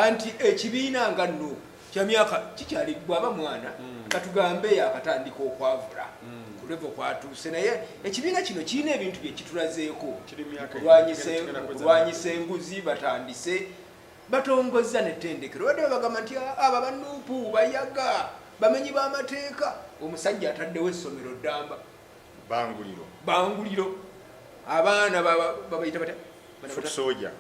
Anti ekibiina nga nno kya myaka kikyali, bw'aba mwana, katugambe yakatandika okwavula ku level kwatuuse, naye ekibiina kino kirina ebintu bye kitulazeeko. Kiri myaka kigenda mu kweza. Kulwanyisa enguzi, batandise batongozza nettendekero. Badde babagamba nti, "Ah, abo aba NUP bayaga, bamenyi b'amateeka." Omusajja ataddewo essomero ddamba. Banguliro. Banguliro. Abaana babayita batya? Bana Foot soldier.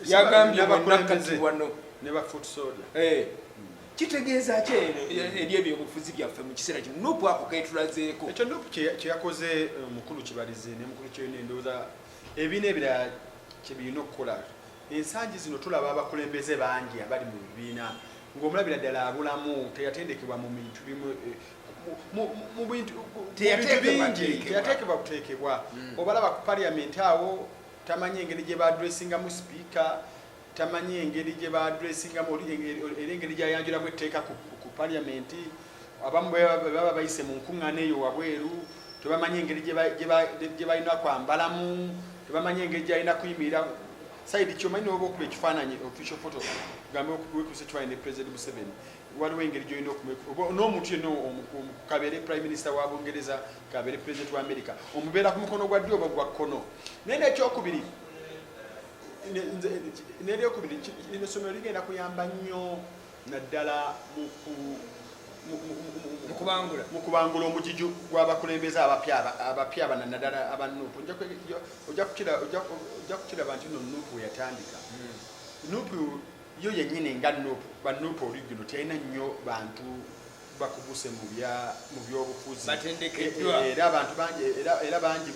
Yagambye bonna N'abakulembeze. kati wano Ne ba foot soldier. Eh, kitegeeza ki eno eri ebyobufuzi byaffe mu kiseera kino? NUP ako ketulazeeko. Ekyo NUP kye yakoze, mukulu Kibalizi ne mukulu Kyeyune, ndowooza ebiina ebirala kye birina okukola. Ensangi zino tulaba abakulembeze bangi abali mu bibiina ng'omulabira ddala abulamu, teyatendekebwa mu bintu bimu, mu bintu Teyateekebwa bingi. teekebwa. Teyateekebwa kuteekebwa. Obalaba ku parliament awo, tamanyi engeri gye baaddressingamu sipiika, tamanyi engeri gye baaddressingamu era engeri gyayanjulamu etteeka ku parliament. Abamu bwe baba bayise mu nkuŋŋaana eyo wabweru, tebamanyi engeri gye balina kwambalamu, tebamanyi engeri gyalina kuyimirira side. Kyomanyi noba okuba ekifaananyi, official photo, gambe wekusa ekifaananyi ne President Museveni, waliwo engeri gyolina n'omuntu yenna, kabeere prime minister wa Bungereza, kabeere president wa America, omubeera ku mukono gwa ddyo oba gwa kkono. Naye nekyokubiri, neryokubiri, lino essomero ligenda kuyamba nnyo naddala mu kubangula. Mu kubangula omugigi gw'abakulembeze abapya abana, naddala aba NUP. Ojja kukiraba nti no NUP we yatandika, NUP yo yennyini nga NUP, ba NUP original terina nnyo bantu bakuguse mu byobufuzi. Batendekeddwa. Era abantu bangi, era bangi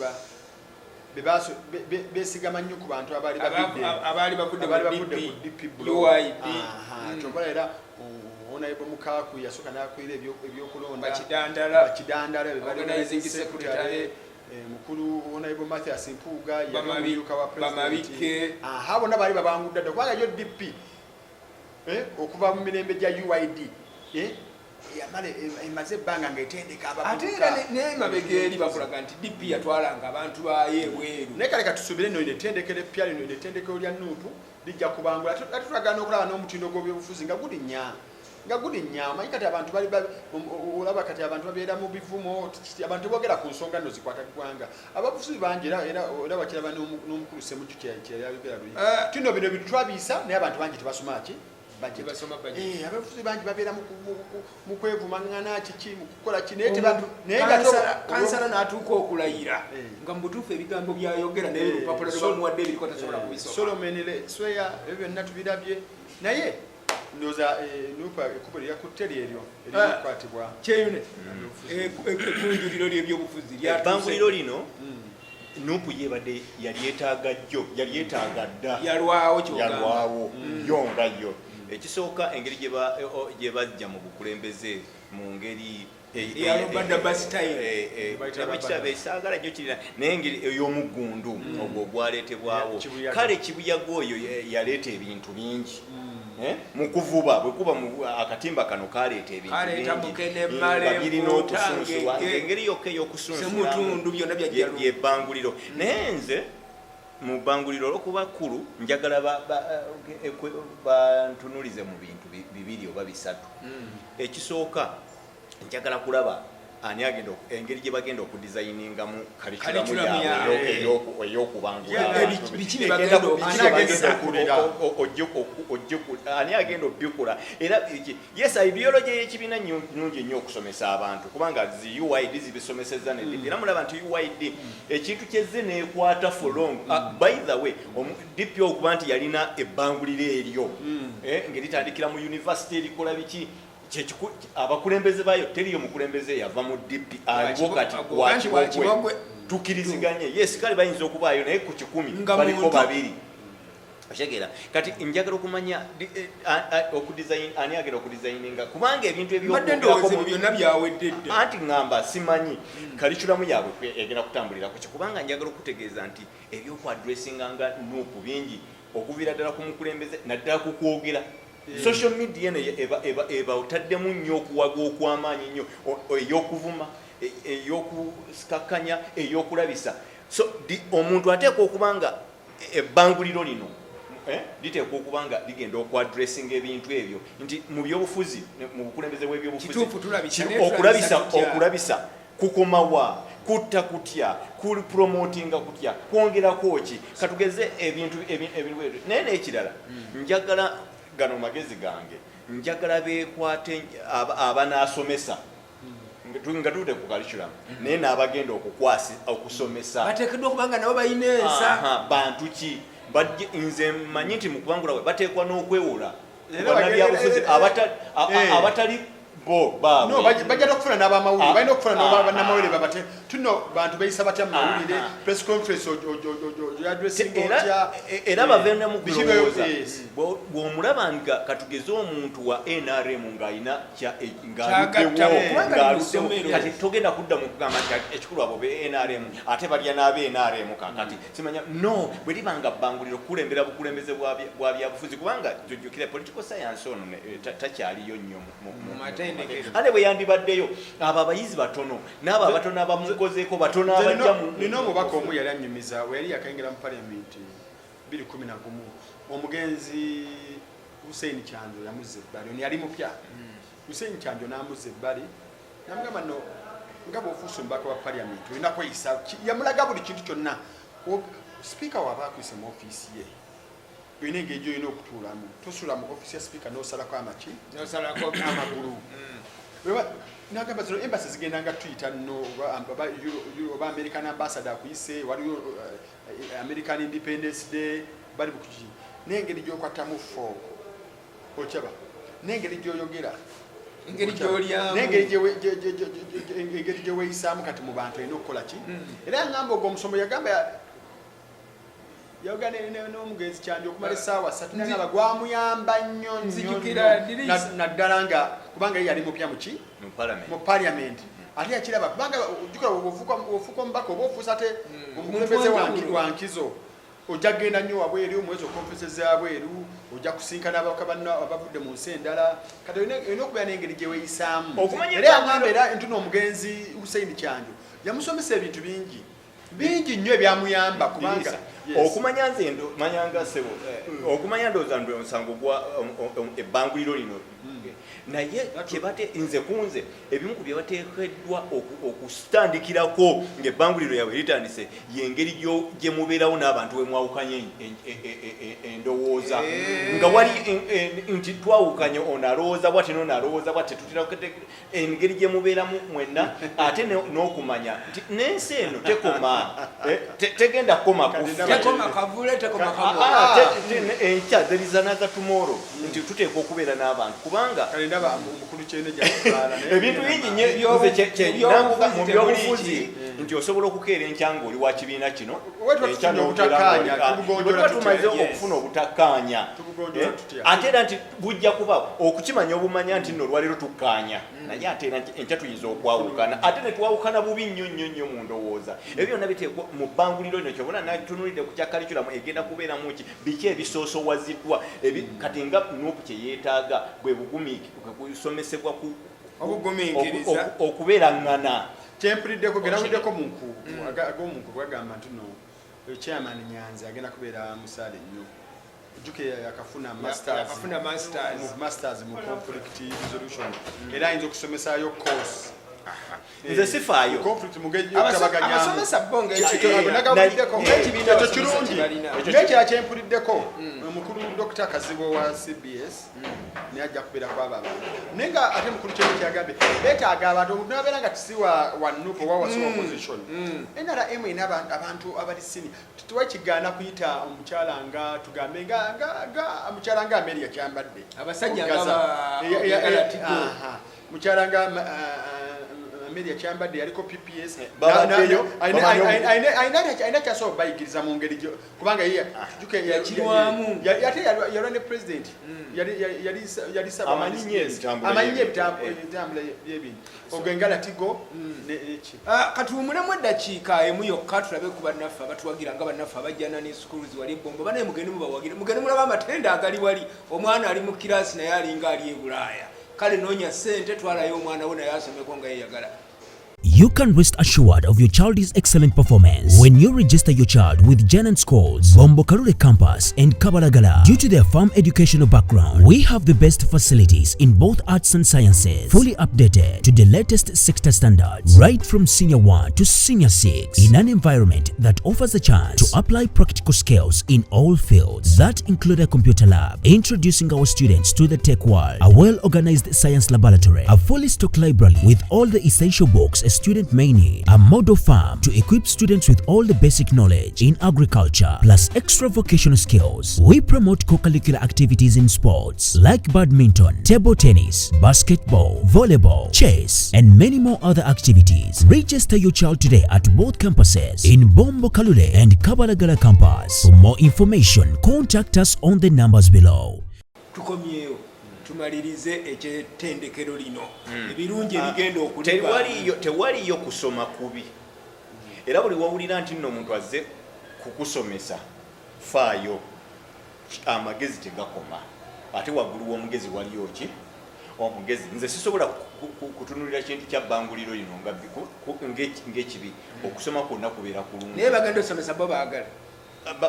besigama nnyo ku bantu abaali bavudde abaali bavudde abaali mu bavudde DP, ku DP block. UID. Aha, kyova era Honorable Mukaku yasooka n'akwira ebyokulonda. Bakidandala. Bakidandala be bali Organizing organizing secretary. secretary. Mukulu Honorable Mathias Mpuuga yali omumyuka wa president. Bamabike. Aha, bonna baali babangudde dda, kubanga yo DP okuva mu mirembe gya UID, yamala emaze ebbanga ng'etendeka Ate era abavubuka. N'emabega eri bakulaga nti DP yatwalanga abantu baayo ebweru. Naye kale katusuubire nno lino ettendekero eppya, lino ettendekero lya NUP lijja kubangula. Ate tulagaana okulaba n'omutindo gw'ebyobufuzi nga gulinnya. Omanyi kati abantu bali olaba kati abantu babeera mu bivumo, abantu boogera ku nsonga nno zikwata ggwanga. Ababufuzi bangi, era wakiraba n'omukulu Semujju kye yayogera luli. Ah. Tino bino bintu twabiisa, naye abantu bangi tebasoma ki budget. Tebasoma budget. Abafuzi bangi babeera mu kwevumaŋŋana, kiki, mu kukola ki, naye naye nga Kansala n'atuuka okulayira nga mu butuufu ebigambo byayogera naye olupapula lwe bamuwadde ebiriko tasobola kubisoma. Solomon sweya, ebyo byonna tubirabye, naye ndowooza NUP ekkubo lyakutte lyeryo erina okukwatibwa. Kyeyune, ekkunjuliro ly'ebyobufuzi lyatuuse. Ebbanguliro lino NUP yebadde yali etaaga jjo, yali etaaga dda. Yalwawo kyogamba. Yalwawo yo nga yo. Ekisooka, engeri gye bajja mu bukulembeze mu ngeri Eya rubber style. Bayita rubber. Kiraba saagala nnyo kirina, naye engeri ey'omuggundu ogwo ogwaleetebwawo. Kibuyaga. Kale kibuyaga oyo yaleeta ebintu bingi. Mu kuvuba bwe kuba akatimba kano kaleeta ebintu Kaleeta bingi. mukene, Nga male, birina mpuuta, okusunsulwa. ngege. Engeri yokka ey'okusunsulamu Semutundu, byonna byajja lumu. Yebbanguliro. Naye nze mu bbanguliro, olwokuba kkulu, njagala bantunulize mu bintu bibiri oba bisatu. Ekisooka, njagala kulaba ani agenda engeri gye bagenda okudesigningamu curriculum Curriculum yaabwe yaabwe. ey'okubangula abantu. Biki bye Egenda bagenda biki bye bagenda okulira. Ani agenda obikula era yes, ideology y'ekibiina nnungi nnyo okusomesa abantu, kubanga zi UID zibisomeseza ne DP. Era mulaba nti UID ekintu kyezze neekwata for long. Ah, by the way, DP okuba nti yalina ebbanguliro eryo, ng'eritandikira mu university, erikola biki, abakulembeze baayo, teriyo mukulembeze yava mu DP aliwo kati. Anti wa Kibogwe. Wa Kibogwe. Tukiriziganye, yes, kale bayinza okubaayo, naye ku 100 Nga baliko babiri. Otegeera? Kati njagala okumanya okudesign, ani agenda okudesigninga, kubanga ebintu Mbadde ebyokwogerako ndowooza ebyo byonna byawedde dda. Anti ŋŋamba simanyi curriculum yaabwe egenda kutambulira ku ki, kubanga njagala okutegeeza nti ebyokwaddressinga nga NUP bingi, okuviira ddala ku mukulembeze, naddala ku kwogera. Social media eno eba otaddemu nnyo okuwaga okw'amaanyi nnyo, ey'okuvuma, ey'okusikakkanya, ey'okulabisa. So omuntu ateekwa okuba nga ebbanguliro lino Liteekwa okuba nga ligenda okuaddressinga ebintu ebyo nti mu byobufuzi, mu bukulembeze bw'ebyobufuzi. Kituufu, tulabisa, naye okulabisa tulabisa tutya? Okulabisa kukomawa? Kutta kutya? Kupromotinga kutya? Kwongerako ki? Katugeze ebintu ebintu ebyo. Naye n'ekirala, njagala gano magezi gange, njagala beekwate abanaasomesa nga tuvudde ku curriculum, naye n'abagenda okukwasi okusomesa bateekeddwa okuba nga nabo balina ensa. Aha, bantu ki? Nze mmanyi nti mu kubangula bwe bateekwa n'okwewola Era bannabyabufuzi abatali bo baabwe. No, bajja n'okufuna n'abamawulire. Balina okufuna n'abannamawulire babate tuno bantu beeyisa batya mu mawulire, press conference oaddressinga era otya. Era bavenda mu Biki kulowooza. Yes. Bw'omulaba nga katugeze omuntu wa NRM ng'alina Kyagattamu, ng'aluddewo kubanga ali mu ng'aluddewo ssomero. Kati togenda kudda mu kugamba nti ekikulu abo be NRM ate balya n'abe NRM. Kakati simanya no bwe liba nga bbanguliro kukulembera bukulembeze bwa byabufuzi, kubanga jjukira political science ono takyaliyo nnyo Mu matendekero. Ate bwe yandibaddeyo, abo abayizi batono, n'abo abatono abamukozeeko batono Nze abajja mu nina omubaka omu yali annyumiza we yali yakayingira mu parliament 2011, omugenzi Hussein Kyanjo yamuzza ebbali. Ono yali mupya, Hussein Kyanjo n'amuzza ebbali namugamba, "No, nga bw'ofuuse omubaka wa parliament olina kweyisa." Yamulaga buli kintu kyonna. Sipiika waaba akuyise mu ofiisi ye, olina engeri gyolina okutuulamu. Tosula mu ofiisi ya sipiika n'osalako amaki nosalako amagulu. Nagamba zino embassy zigenda nga tuyita nno oba American ambassador akuyise, waliwo American Independence Day, bali bukuki, n'engeri gy'okwatamu fooko okyaba, n'engeri gy'oyogera, engeri gy'olyamu, n'engeri engeri gye weeyisaamu kati mu bantu olina okukola ki. Era yangamba ogwo omusomo yagamba yayogera n'omugenzi Kyandi okumala essaawa 3. Nagamba gwamuyamba nnyo nnyo Nzijukira nnyo. Dirisa. Naddala nga kubanga ye yali mupya muki mu parliament. Mu parliament, ate yakiraba kubanga ojjukira ofuuka omubaka oba ofuusa ate omukulembeze Omuntu wanjawulo. Wankizo ojja kugenda nnyo wabweru mwezi conferences zabweru, ojja kusinkana ababaka banna abavudde mu nsi endala. Kati olina okubeera n'engeri gye weeyisaamu. Okumanya Era yagamba era ntuno omugenzi Hussein Kyanjo yamusomesa ebintu bingi bingi nnyo ebyamuyamba kubanga Dirisa. Yes. Okumanya nze manyanga sebo, okumanya ndowooza ndo omusango gwa ebbanguliro lino, naye kyebate nze kunze ebimu ku byebateekeddwa okutandikirako ng'ebbanguliro yaabwe litandise yengeri gye mubeerawo n'abantu we mwawukanye endowooza, nga wali nti twawukanye, ono alowooza bwati nono alowooza bwati, tutera engeri gye mubeeramu mwenna, ate n'okumanya nti n'ensi eno tekoma, tegenda kukoma Kati kuffe. Tekoma kavule, tekoma kavule. Ah, enkya there is another tomorrow, nti tuteekwa okubeera n'abantu kubanga Kale ndaba omukulu kyene gyatwala. Ebintu bingi nnyo. Nze Ebyobufuzi mu temuli byobufuzi ki? Nti osobola okukeera enkya ng'oli wa kibiina kino, Oba tuba enkya tufunye n'okeera obutakkaanya, ng'oli- tubugonjoola bwe tuba tutya? tumaze okufuna obutakkaanya, Tubugonjoola tutya? Ate era nti bujja kuba okukimanya obumanya nti nno olwaleero tukkaanya, naye ate era nti enkya tuyinza okwawukana, ate ne twawukana bubi nnyo nnyo nnyo mu ndowooza. Ebyo byonna biteekwa mu bbanguliro lino. Kyobona natunulidde ku kya curriculum egenda kubeeramu ki, biki ebisoosowaziddwa. Kati nga NUP kye yeetaaga bwe bugumiiki, kwe kusomesebwa ku Obugumiikiriza. Okubeera ŋŋana. Kyempuliddeko gerawuliddeko mu nku ag'omunku bwagamba nti no chairman Nyanzi agenda kubeera musaale nnyo. Ojjukira yakafuna masters, Yakafuna masters. Mu masters mu conflict resolution, era ayinza okusomesaayo course. Nze sifaayo. Conflict mugeri Abasomesa bo nagawuliddeko. Ng'ekibiina Ekyo abasomesa kirungi. kyebalina. N'ekirala kyempuliddeko, omukulu Dr Kazibo wa CBS naye ajja kubeera kwabo abantu, naye nga ate mukulu kyene kyagambye beetaaga abantu omuntu nabeera nga tisi wa NUP oba wasi opposition. NRM erina abantu abali senior. Tewakigaana kuyita omukyala nga tugambe nga omukyala nga Amelia Kyambadde. Abasajja nga Ogaza. Oyagala Tigo. Aha. Mukyala nga Amelia Kyambadde yaliko PPS. Babaddeyo, bamanyi Alina kyasobola bayigiriza mu ngeri kubanga ye Yakirwamu. Ate yalwa ne president. Yali Amanyi nnyo entambula amanyi nnyo y'ebintu. Entambula y'ebintu ogwo engala Tigo neki. Ah, katuwumulemu eddakiika emu yokka tulabe ku bannaffe abatuwagira, nga bannaffe abajjana ne schools wali ebombo. Banaye mugende mubawagire, mugende mulaba amatenda agali wali. Omwana ali mu kirasi naye alinga ali e Bulaaya. Kale noonya ssente, twalayo omwana we naye asomeko nga yeyagala. You can rest assured of your child's excellent performance when you register your child with Janan Schools, Bombo Kalule Campus, and Kabalagala. Due to their farm educational background, we have the best facilities in both arts and sciences, fully updated to the latest sector standards, right from Senior 1 to Senior 6, in an environment that offers a chance to apply practical skills in all fields that include a computer lab, introducing our students to the tech world, a well-organized science laboratory, a fully stocked library with all the essential books a student may need, a model farm to equip students with all the basic knowledge in agriculture, plus extra vocational skills. We promote co-curricular activities in sports like badminton, table tennis, basketball, volleyball, chess, and many more other activities. Register your child today at both campuses in Bombo Kalule and Kabalagala campus. For more information, contact us on the numbers below. Tukomyewo tumalirize ekyettendekero lino, ebirungi ebigenda okuliva. Tewaliyo kusoma kubi, era buli wawulira nti nno omuntu azze kukusomesa, faayo, amagezi tegakoma, ate waggulu w'omugezi waliyo ki? Omugezi. Nze sisobola kutunulira kintu kya bbanguliro lino nga ng'ekibi. Okusoma kwonna kubeera kulungi. Naye bagenda osomesa bo baagala.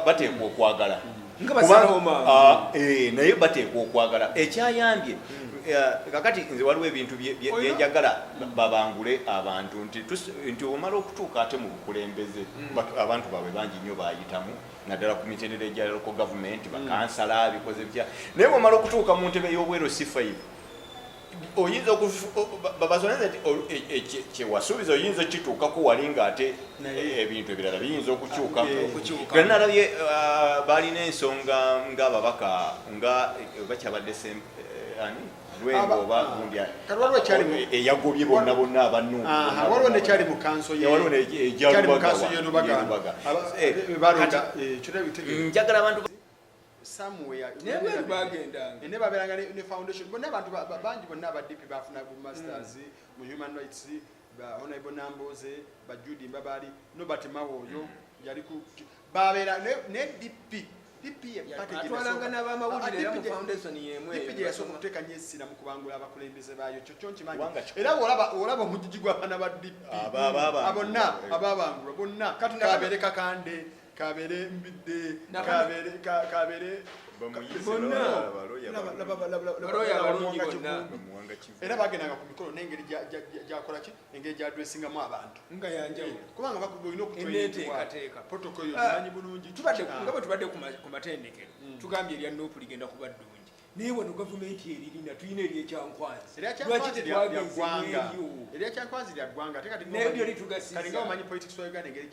Bateekwa okwagala. Nga basalawo mangu. Ah, naye bateekwa okwagala ekyayambye. Kakati nze waliwo ebintu byenjagala babangule abantu nti nti omala okutuuka ate mu bukulembeze, abantu baabwe bangi nnyo bayitamu, naddala ku mitendera egya local government, bakansala, bikoze bitya, naye bwomala okutuuka mu ntebe y'obweru C5, oyinza babasoneze nti kyewasuubiza oyinza okituukako wali nga ate ebintu ebirala biyinza okukyuka. Okukyuka. Nga nalabye balina ensonga ng'ababaka nga bakyabadde ani, Lwengo oba gundi Kati waliwo ekyali eyagobye bonna bonna abannu. Aha, waliwo nekyali mu kanso ye Waliwo egya kyali mu Lubaga kanso ye Lubaga. Ye Lubaga. Balonda Kati kyonna bitegeera. Njagala abantu Somewhere Naye bweru bagendanga. Ne babeeranga ne foundation bonna, abantu bangi bonna aba DP bafuna bu masters mu human rights, ba Honorable Namboze, ba Jude Mbabali, Norbert Mao oyo yali ku babeera ne DP. DP ye party gye Atwalanga n'abamawulire Ah, era mu DP foundation y'emu DP eyo. gye yasooka okuteeka nnyo essira mu kubangula abakulembeze baayo, kyo kyo nkimanyi. Kubanga kikulu. Era olaba omugigi gw'abaana ba DP Ababangulwa. Bonna ababangulwa bonna, Kati kabeere Kakande, kabeere Mbidde, kabeere Bamuyizi, Bonna. baloya Baloya abalungi bonna. Bamuwanga Kivumbi. Era bagendanga ku mikolo n'engeri gyakola ki, engeri gyadressingamu abantu. Nga yanjawulo. Kubanga olina okutrainingibwa. Enneeteekateeka. Protocol yo Ah, gimanyi bulungi. Nga bwe tubadde ku matendekero, tugambye erya NUP ligenda kuba ddungi, naye wano gavumenti eririna, tulina eryekyankwanzi. Lwaki tetwagenze mweryo? Eryakyankwanzi lya ggwanga, ate kati Naye lyo litugasiza. Kati nga omanyi politics wa Uganda engeri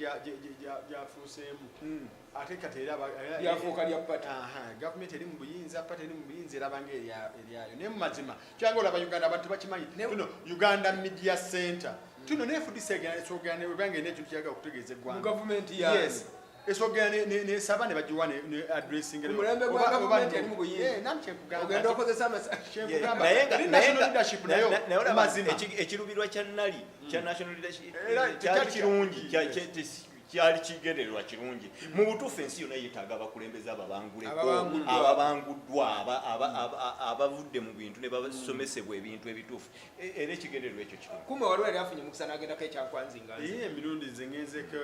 gyafuuseemu, ate kati era Lyafuuka lya party. Aha, gavumenti eri mu buyinza, party eri mu buyinza, eraba nga eryayo. Naye mu mazima kyanga olaba Uganda abantu bakimanyi tuno Uganda Media Center tuno ne FDC egenda esogera ne webanga erina ekintu kyagala okutegeeza Mu eggwanga. gavumenti yayo. Yes, esogera nesaba ne bagiwa ne addressing. Ku mulembe gwa gavumenti eri mu buyinza. Eh, nami kyenkugamba. Ogenda okozesa amasa Kyenkugamba. Naye Eri national leadership nayo naye olaba mazima. Ekirubirwa kya nali kya national leadership Era kyali tekyali kirungi, Yes. kyali kigendererwa kirungi. Mu butuufu ensi yonna yeetaaga abakulembeze ababanguleko, Ababanguddwa. ababanguddwa, abavudde mu bintu ne basomesebwa ebintu ebituufu. Era ekigendererwa ekyo kirungi. Kumbe waliwo yali afunye mukisa n'agendako ekyankwanzi nga nze. Ye emirundi nze ngenzeko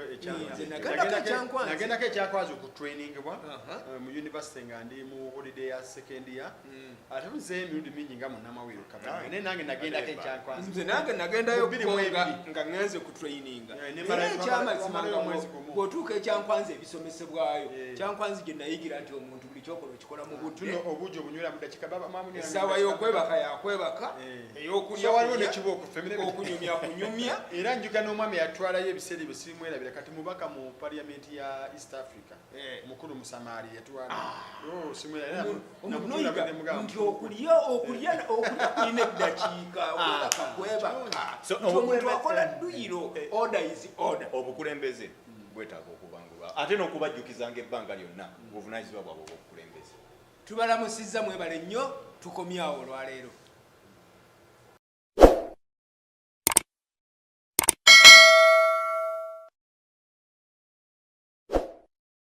Nze nagendako ekyankwanzi. Nagendako ekyankwanzi okutrainingibwa mu university nga ndi mu holiday ya second year. Ate nze emirundi mingi nga munnamawulire kabanga, naye nange nagendako ekyankwanzi. Nze nange nagendayo Mu bbiri mu ko ebiri. Nga ngenze ku traininga. Yeah, ne Era ekyamazima wamalayo nga omwezi gumu. Bw'otuuka ekyankwanzi ebisomesebwayo, kyankwanzi gye nayigira nti omuntu buli kyokola okikola mu budde. Tuno obuugi obunywera mu dakiika mwamunywera mu Essaawa dakiika. y'okwebaka yakwebaka, ey'okulya So waliwo kulya, nekibooko, ffe okunyumya kunyumya. Era njuga n'omwami yatwalayo ebiseera ebyo sirimwerabira, kati mubaka mu parliament ya East Africa, mukulu Musamaali yatwala. Oh, simwerabira. Omuntu Namutuula noyiga ne mugamba, nti okulya okulya okulya kulina eddakiika, okwebaka kwebaka. So, Nti omuntu akola dduyiro, order is order. Obukulembeze bwetaaga okubangulwa, ate n'okubajjukizanga ebbanga lyonna obuvunanyizibwa bwabwe obwobukulembeze. Tubalamusizza, mwebale nnyo, tukomyawo olwaleero.